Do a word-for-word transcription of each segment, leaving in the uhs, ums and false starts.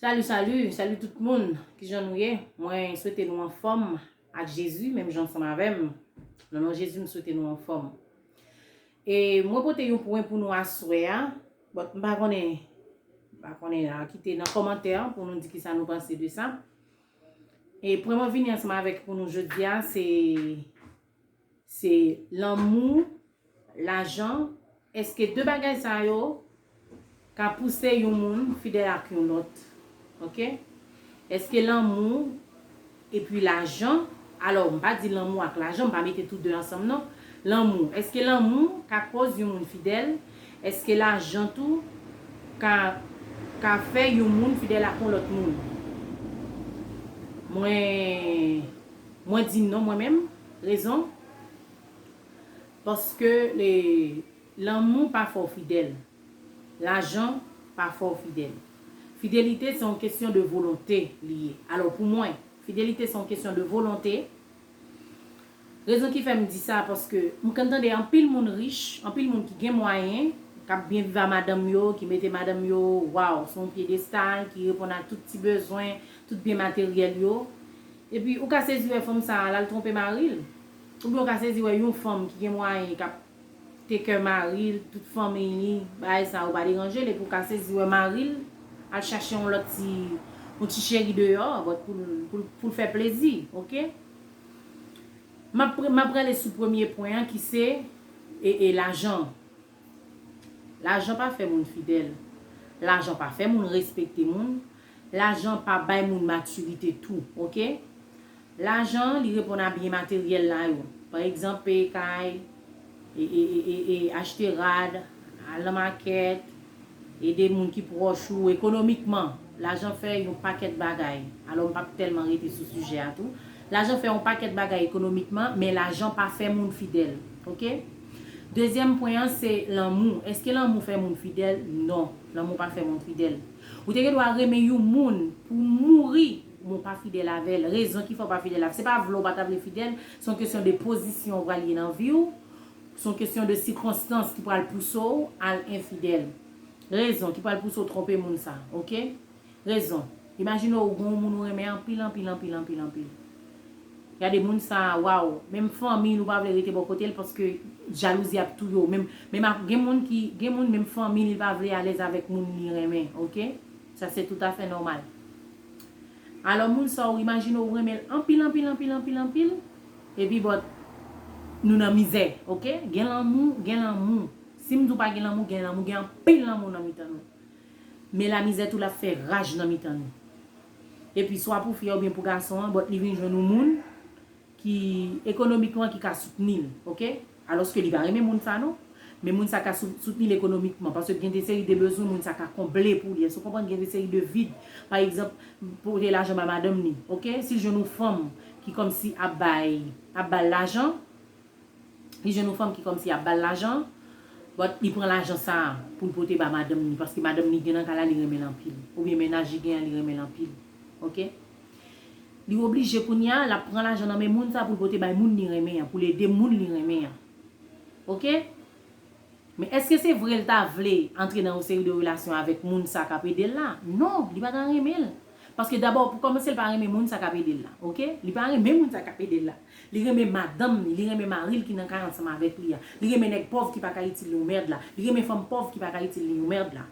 Salut, salut, salut tout moun. Kijan nou ye? Mwen swete nou anfòm ak Jezi, menm jan ansanm avè m. Nan non Jezi, m swete nou anfòm. E mwen pote yon pwen pou nou aswè a. Bon, m pa konnen, m pa konnen a, kite nan kòmantè pou nou di kisa nou panse de sa. E pwen mwen vini ansanm avèk pou nou jodi a, se, se lanmou, lajan. Èske de bagay sa yo ka pouse yon moun fidèl ak yon lòt? Oke? Èske lanmou epi lajan, alò, m pa di lanmou ak lajan, m pa mete tou de ansanm non. Lanmou, èske lanmou ka koz yon moun fidèl? Èske lajan tou ka, ka fè yon moun fidèl ak yon lòt moun? Mwen, mwen di non, mwen menm, rezon, paske le, lanmou pa fè w fidèl. Lajan pa fè w fidèl. Fidelite se yon kesyon de volonte li ye. Alò pou mwen, fidelite se yon kesyon de volonte. Rezon ki fè m di sa, paske m konn tande anpil moun rich, anpil moun ki gen mwayen, k ap byen viv a madanm yo, ki mete madanm yo, waw, sou yon pyedestal, ki reponn a tout ti bezwen, tout byen materyèl yo. Epi ou ka sezi wè fanm sa a, l al twonpe mari l. Oubyen ou ka sezi wè yon fanm ki gen mwayen, k ap take care mari l, tout fanmiy li, bagay sa yo pa deranje l, epi ou ka sezi wè mari l al chache yon lòt ti, yon ti cheri deyò, but pou l, pou l, pou l fè plezi, oke? M ap, m ap prale sou premye pwen an ki se, e, e lajan. Lajan pa fè moun fidèl. Lajan pa fè moun respekte moun. Lajan pa bay moun matirite tou, oke? Lajan, li reponn a byen materyèl la yo. Pa egzanp, peye kay, e, e, e, e, e, achte rad, al nan makèt, ede moun ki pwòch ou ekonomikman. Lajan fè yon pakèt bagay. Alò, m p ap tèlman rete sou sijè a tou. Lajan fè yon pakèt bagay ekonomikman, men lajan pa fè moun fidèl. Oke? Dezyèm pwen an, se lanmou. Èske lanmou fè moun fidèl? Non, lanmou pa fè moun fidèl. Ou te gen dwa renmen yon moun pou mouri, men w pa fidèl avè l. Rezon ki fè w pa fidèl avè l, se pa vle w pa ta vle fidèl, se yon kesyon de pozisyon w pral ye nan vi w, se yon kesyon de sikonstans ki pral pouse w al enfidèl. Rezon ki pral pouse w twonpe moun sa, oke? Rezon. Imajine w gen yon moun ou renmen anpil, anpil, anpil, anpil, anpil. Gade moun sa, waw, menm fanmi nou pa vle rete bò kote l paske jalouzi ap touye w. Menm, menm ap, gen moun ki, gen moun menm fanmi li pa vle alèz avèk moun li renmen, oke? Sa se toutafè nòmal. Alò moun sa ou imajine w renmen l anpil, anpil, anpil, anpil, anpil, epi but nou nan mizè, oke? Gen lanmou, gen lanmou. Si m di w pa gen lanmou, gen lanmou, gen anpil lanmou nan mitan nou. Men lamizè tou l ap fè raj nan mitan nou. Epi swa pou fi a oubyen pou gason an, but li vin jwenn yon moun ki ekonomikman ki ka soutni l, oke? Alòske li pa renmen moun sa non. Men moun sa ka sou-, soutni l ekonomikman, paske gen de seri de bezwen moun sa ka konble pou li. Èske w konprann? Gen de seri de vid. Pa egzanp, pote lajan ba madanm li, oke? Si l jwenn yon fanm ki kòmsi ap bay, ap ba l lajan, li jwenn yon fanm ki kòmsi ap ba l lajan, but li pran lajan sa a pou l pote ba madanm li, paske madanm li gen nan kay la, li renmen l anpil. Oubyen mennaj li genyen, li renmen l anpil. Oke? Li oblije kounye a, l ap pran lajan nan men moun sa a pou l pote bay moun li renmen an, pou l ede moun li renmen an. Oke? Men èske se vre l ta vle antre nan yon seri de relasyon avèk moun sa k ap ede l la? Non, li pa ta renmen l. Paske dabò, pou kòmanse, li pa renmen moun sa k ap ede l la, oke? Li pa renmen moun sa k ap ede l la. Li renmen madanm li, li renmen mari l ki nan kay ansanm avèk li a. Li renmen nèg pòv ki pa ka itil li yon mèd la. Li renmen fanm pòv ki pa ka itil li yon mèd la.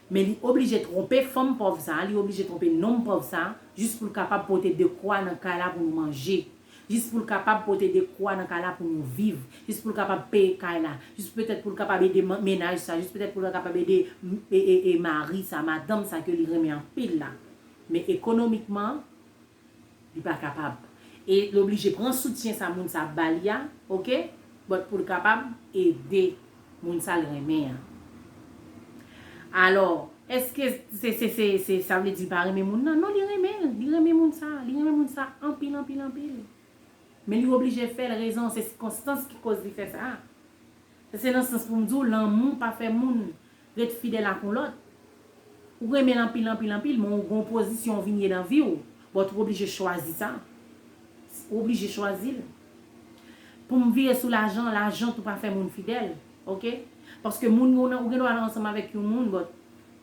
Men li oblije twonpe fanm pòv sa a, li oblije twonpe nonm pòv sa a, jis pou l kapab pote dekwa nan kay la pou nou manje. Jis pou l kapab pote dekwa nan kay la pou nou viv. Jis pou l kapab peye kay la. Jis petèt pou l kapab ede man-, mennaj sa. Jis petèt pou l kapab ede m-, e, e, e mari sa, madanm sa ke li renmen anpil la. Men ekonomikman, li pa kapab. E l oblije pran soutyen sa moun sa ap ba li a, oke? But pou l kapab ede moun sa l renmen an. Alò, èske se, se, se, se, sa vle di l pa renmen moun nan? Non, li renmen l. Li renmen moun sa. Li renmen moun sa anpil, anpil, anpil. Men li oblije fè l, rezon, se sikonstans ki koz li fè sa. Sa se nan sans pou m di w, lanmou pa fè moun ret fidèl ak yon lòt. Ou renmen l anpil, anpil, anpil, men w gen yon pozisyon w vin ye nan vi w, but ou oblije chwazi sa. Ou oblije chwazi l. Pou m vire sou lajan, lajan tou pa fè moun fidèl, oke? Paske moun ou nan, ou gen dwa nan ansanm avèk yon moun, but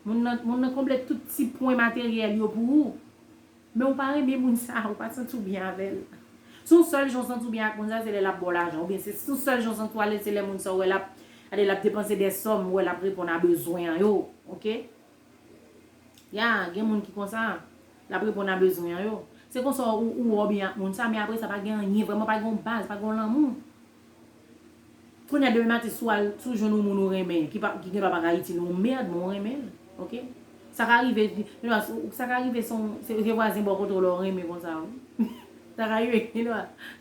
Moun nan, moun nan konble tout ti pwen materyèl yo pou ou. Men ou pa renmen moun sa, ou pa santi w byen avè l. Si yon sèl jan w santi w byen ak moun sa, se lè l ap ba w lajan. Oubyen se si yon sèl jan w santi w alèz, se lè moun sa w wè l ap, gade, l ap depanse dè sòm, ou wè l ap reponn a bezwen an yo. Oke? Ya, gen moun ki konsa, l ap reponn a bezwen an yo. Se konsa ou, ou wè w byen ak moun sa, men apre sa, pa gen anyen, vrèman pa gen yon baz, pa gen yon lanmou. Kounye a demen maten, si w al, si w jwenn yon moun ou renmen, ki pa, ki gen dwa pa ka itil ou yon mèd, men w renmen l. Oke? Sa ka rive, sa ka rive se yon, se, se vwazen bò kote w la w renmen konsa, wi. Sa ka rive, se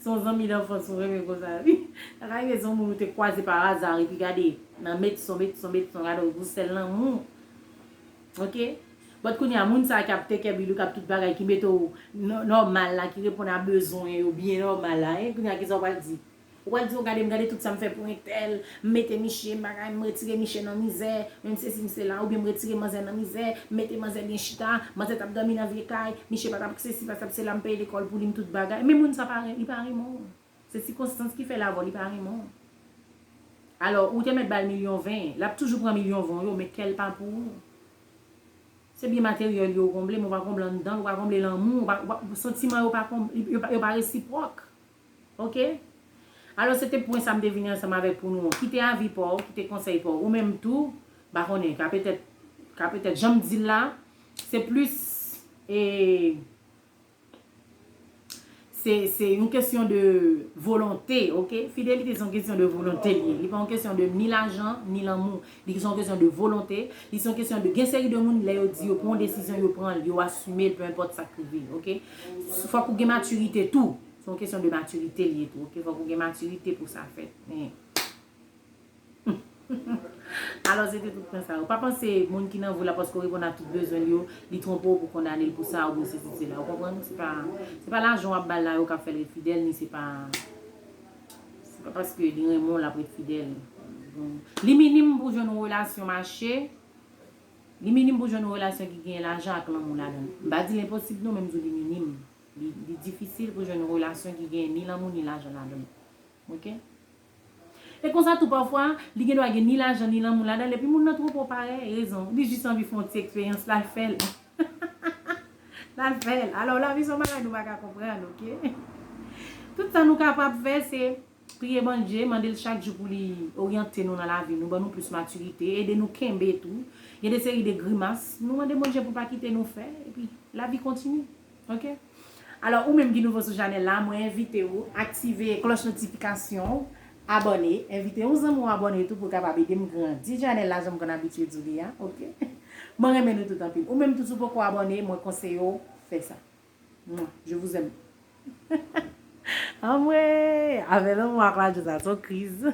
yon zanmi lanfans ou renmen konsa, wi. Sa ka rive se yon moun ou te kwaze pa aza, epi gade, nan metson, metson, metson, gade w, pou sèl lanmou. Oke? But kounye a, moun sa ki ap take care bilou, k ap tout bagay, ki mete w nò-, nòmal la, ki reponn a bezwen yo byen nòmal la, en, kounye a, kisa w pral di? Ou pral di, "O, gade m, gade tout sa m fè pou entèl, m mete miche, m bagay, m retire miche nan mizè, menm sesi, m sela, oubyen m retire manzè nan mizè, m mete manzè byen chita, manzè t ap dòmi nan vye kay, miche pa t ap sesi, pa t ap sela, m peye lekòl pou li, m tout bagay." Men moun sa pa ren-, li pa renmen w. Se sikonstans ki fè l avè w, li pa renmen w. Alò, ou te mèt ba l milyon ven, l ap toujou pran milyon ven w yo, men kè l pa pou ou. Se byen materyèl yo ou konble, men ou pa konble anndan l, ou pa konble lanmou, ou pa, ou pa, santiman yo pa konble, yo pa, yo pa resipwòk. Oke? Alò, se te pwen sa m te vini ansanm avèk pou nou an. Kite avi pa w, kite konsèy pa w. Ou menm tou, m pa konnen, ka petèt, ka petèt, jan m di l la, se plis, e, se, se yon kesyon de volonte, oke? Fidelite se yon kesyon de volonte li ye. Li pa yon kesyon de ni lajan, ni lanmou. Li se yon kesyon de volonte. Li se yon kesyon de, gen seri de moun, lè yo di yo pran yon desizyon, yo pran l, yo asime l, peu importe sa k rive, oke? Fòk ou gen matirite tou. Se yon kesyon de matirite li ye tou, oke? Fòk ou gen matirite pou sa fèt. Men, alò, se te tout pwen sa yo. Pa panse moun ki nan vi w la, paske w reponn a tout bezwen l yo, li twonpe w pou kondane l pou sa, oubyen sesi, sela. Ou konprann? Se pa, se pa lajan w ap ba l la yo k ap fè l ret fidèl, ni se pa, se pa paske li renmen w l ap ret fidèl. Bon. Li minim pou jwenn yon relasyon mache, li minim pou jwenn yon relasyon ki gen lajan ak lanmou ladan l. M pa di l enposib non, men m di w li minim. Li, li difisil pou jwenn yon relasyon ki gen ni lanmou ni lajan ladan l. Oke? E konsa tou, pafwa, li gen dwa gen ni lajan ni lanmou ladan l, epi moun nan twonpe w parèy, rezon. Li jis anvi fè yon ti eksperyans, l al fè l. L al fè l. Alò, lavi se yon bagay nou pa ka konprann, oke? Tout sa nou kapab fè, se priye Bondye, mande l chak jou pou li oryante nou nan lavi nou, ban nou plis matirite, ede nou kenbe tou. Gen de seri de grimas, nou mande Bondye pou pa kite nou fè, epi lavi kontinye. Oke? Alò, ou menm ki nouvo sou chanèl la, mwen envite w aktive klòch notifikasyon, abòne, envite yon zanmi w abòne tou pou l kapab ede m grandi chanèl la, jan m konn abitye di w li a, oke? Mwen renmen nou tout anpil. Ou menm tou, si w poko abòne, mwen konseye w fè sa. Mwa, je vous aime. Anmwe! Avè lanmou ak ladjè sa, se yon kriz.